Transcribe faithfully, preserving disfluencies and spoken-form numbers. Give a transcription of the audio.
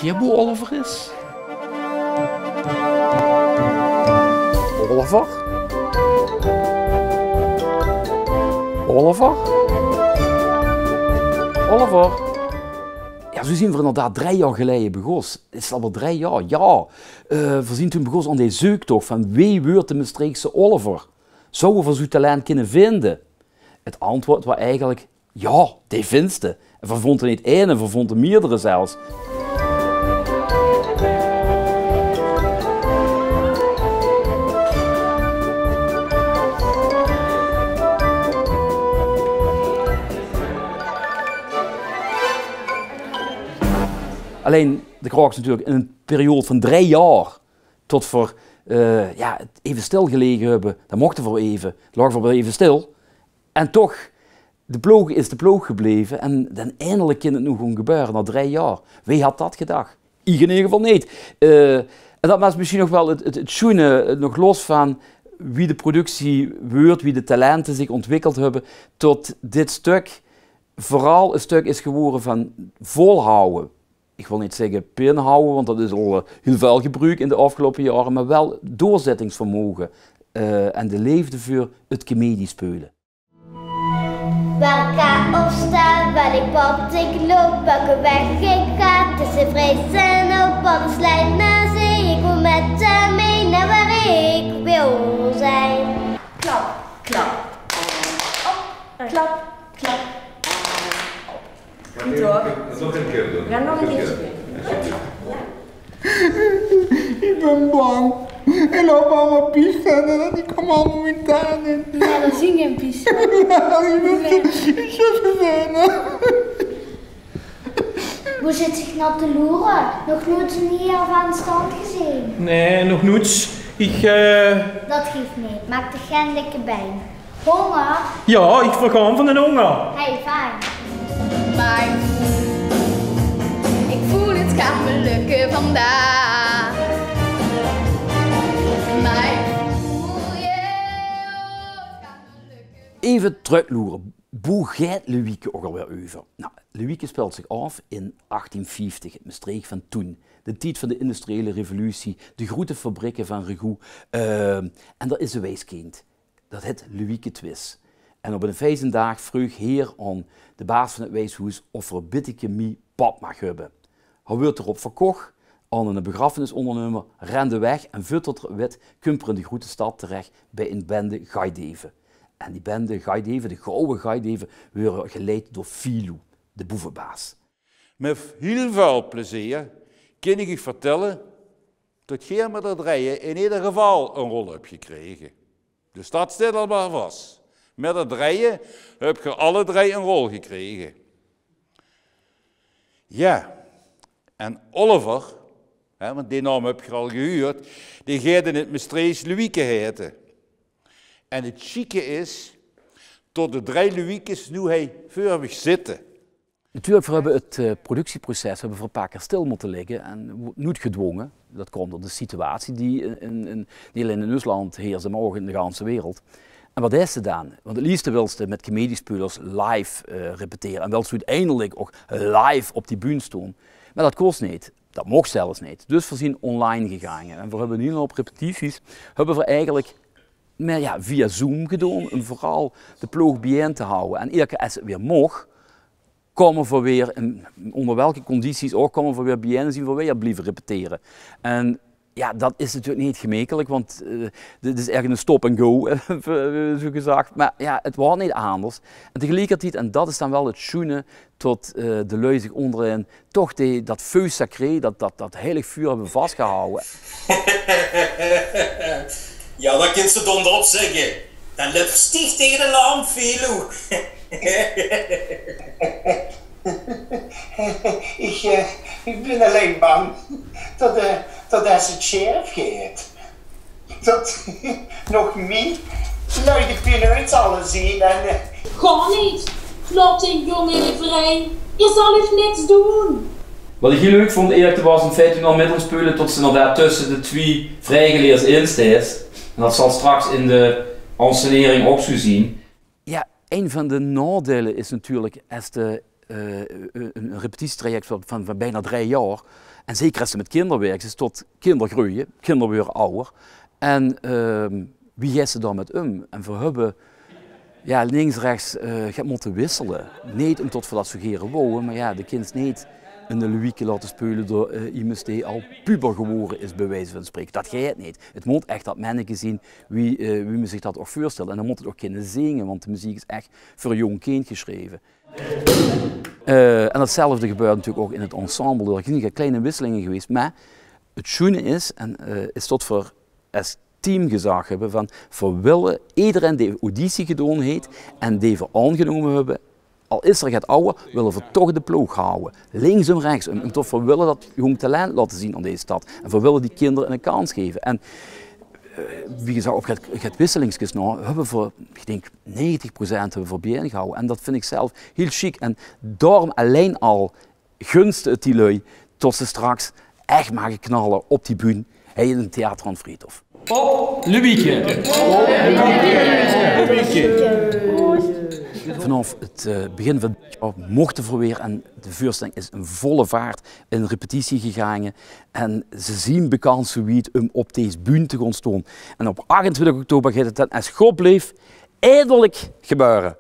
Kier boe Oliver is? Oliver? Oliver? Oliver? Jao, zoe zien v'r inderdaad drei jaor geleie begós. Is 't al wel drei jaor? Jao. Eh, v'r zien toen begós aon de zeuktoch vaan wee weurt de Mestreechse Oliver? Zouwe v'r zoe'n talent kinne vinde? 't Antwoord waor eigelek: jao, dee vinste. En v'r vónte neet eine, v'r vónte meerdere zelfs. Allein, de kraok is natuurlek in 'n periode vaan drei jaor tot v'r, eh, jao, 't eve stil gelege höbbe. Daan mochte v'r eve, laoge v'r eve stil. En toch, de ploog is de ploog gebleve en daan eindelek kin 't noe gewoen gebäöre, nao drei jaor. Wee had dat gedach? Iech in eder geval neet. Eh, en dat maak mesjiens nog wel 't, 't, 't sjoene, eh, nog los vaan wie de productie weurt, wie de talente ziech oontwikkeld höbbe, tot dit stök veural e stök is gewore vaan volhawwe. Iech wèl neet zègke pinhawwe, want dat is al, eh, hiel väöl gebruuk in de aofgeloupe jaore, meh wel doorzettingsvermoge, eh, en de leefde veur 't kemediespeule. Waar ik ga of sta, waar ik pad, ik loop, welke weg ik ga, tussen vrees en hoop, alles leidt naar zee. Ik wil met hen mee naar waar ik wil zijn. Klap, klap, op, klap, klap, op. Good, hoor. Nog 'ne kier doen. Jao, nog 'ne kier. Iech bin bang. En op allemaol pies en dat iech kom allemaol in tuin in. Jao, dat zien gein pies. Iech bin zoe, zoe vervelend. Boe zit ziech nao te loere? Nog noets 'nen hieël vaan stand gezeen. Nein, nog noets. Iech, eh, Dat geef neet. Maak diech gein dikke bein. Honger? Jao, iech vergaon vaan d'n honger. Hey, fijn. Maar ik voel het kan me lukken vandaag. Maar ik voel je, het kan me lukken. Eve trökloere. Boe geit Lewieke ouch alweer euver? Noe, Lewieke speelt ziech aof in achttien vieftig, 't Mestreech vaan toen. D'n tied vaan de industriële revolutie, de groete fabrikke vaan Regoe. Eh, en dao is e wies kind. Dat hèt Lewieke Twis. En op 'ne viezen daag vreug heer aon de baas vaan 't wieshoes of 'r e bitteke mie pap maag höbbe. Heer weurt d'rop verkoch, aon 'ne begrafenisondernumer, rent weg en veurtot 'r 't wit, kump 'r in de groete stad terech bij 'n bende gaideve. En die bende gaideve, de gouwe gaideve, weure geleid door Filou, de boevebaas. Mèt hiel väöl plezeer kin iech uuch vertèlle tot geer mèt d'r dreie in eder geval 'n rol höb gekrege. Dus dat steit al mer vas. Mèt d'r dreie höb geer alle drei 'n rol gekrege. Jao, en Oliver, hè, want dee naom höb geer al gehuurd, dee geit in 't Mestreechs Lewieke hete. En 't sjieke is tot de drei Lewiekes noe hei veur uuch zitte. Natuurlek, veer höbbe 't, eh, productieproces höbbe veer e paar kier stil mote lègke en wo-, noetgedwónge. Dat kaom door de situatie die in, in, in, neet allein in us land heerste, meh ouch in de ganse wereld. En wat deiste daan? Want 't leefste wilste mèt kemediespeulers live, eh, repetere. En wilste oeteindelek ouch live op die bühne stoon. Meh dat kós neet. Dat moch zelfs neet. Dus veer zien online gegaange. En veer höbbe 'n hiel houp repetities, höbbe veer eigelek, meh jao, via Zoom gedoon. Óm veural de ploog biejein te hawwe. En eder kier es 't weer moch, kómme veer weer, in, oonder welke condities ouch, kómme veer weer biejein en zien veer weer blieve repetere. En jao, dat is natuurlek neet gemekkelek, want, eh, dit is ech 'ne stop and go, eh, zoe gezag. Meh jao, 't waor neet aanders. En tegeliekertied, en dat is daan wel 't sjoene, tot, eh, de lui ziech oonderein toch die, dat feu sacré, dat, dat, dat heilig vuur höbbe vasgehawwe. Jao, dat kinste dónder op zègke. Daan löps diech tege de lamp, Filou. Iech, eh, iech bin allein bang tot, eh, tot es 't sjerf geit, tot nog mie lui de pineut zalle zien en, eh, Gaon neet. Laot dee jóng vrij. Heer zal uuch niks doen. Wat iech hiel leuk voont, ierlek te waor, in feite nao middel speule tot ste inderdaad tösse de twie vrijgeleerde in steis. En dat zal straks in de ensenering ouch zoe zien. Jao, ein vaan de naodeile is natuurlek, es de eh, ein, ein repetitietraject van, van, van bekans drei jaor. En zeker es se mit kinder wirks, is tot kinder greuje, kinder weure awwer. En, ehm, wie geis se daomit um? En veer höbbe, jao, links, rechs, eh, get mótte wissele. Neet umtot veer dat zoe gere wouwe, mer jao, de kins neet ein Louieke laote speule door, eh, emes dae al puber gewore is, bie wieze van spraeke. Dat geit neet. 't Mót ech dat menneke zien wie, eh, wie me zich dat ouch veurstèlt. En dan mót 't ouch kinne zinge, want de meziek is ech veur e jónk kind gesjreve. Eh, en datzelfde gebeurt natuurlik ouch in 't ensemble. Dao zeen kleine wisselinge gewees, mer 't sjoene is, en, eh, is tot veer es team gezag höbbe van, veer wille ederein dae auditie gedoon heet en dae veer aongenómme höbbe, al is 'r get awwer, wille veer toch de ploog hawwe. Links um, rechs um, umtot veer wille dat jónk talent laote zien aan deze stad. En veer wille die kinder ein kans geve. En, eh, wie gezag, op get, get wisselingskes nao höbbe veer, ich dink, negentig procent höbbe veer biejein gehawwe. En dat vind ich zelf hiel sjiek. En daorum allein al gunste 't die lui, tot ze straks ech mage knalle op die bühne, hei in 't Theater aan 't Vriethof. Op Louieke. Vanaaf 't, eh, begin van dit jaor mochte veer weer en de veurstelling is in volle vaart in repetitie gegange. En ze zien bekans zoe wied um op dees bühne te gaon staon. En op achtentwintig oktober geit 't dan, es God blief, eindelik gebeure.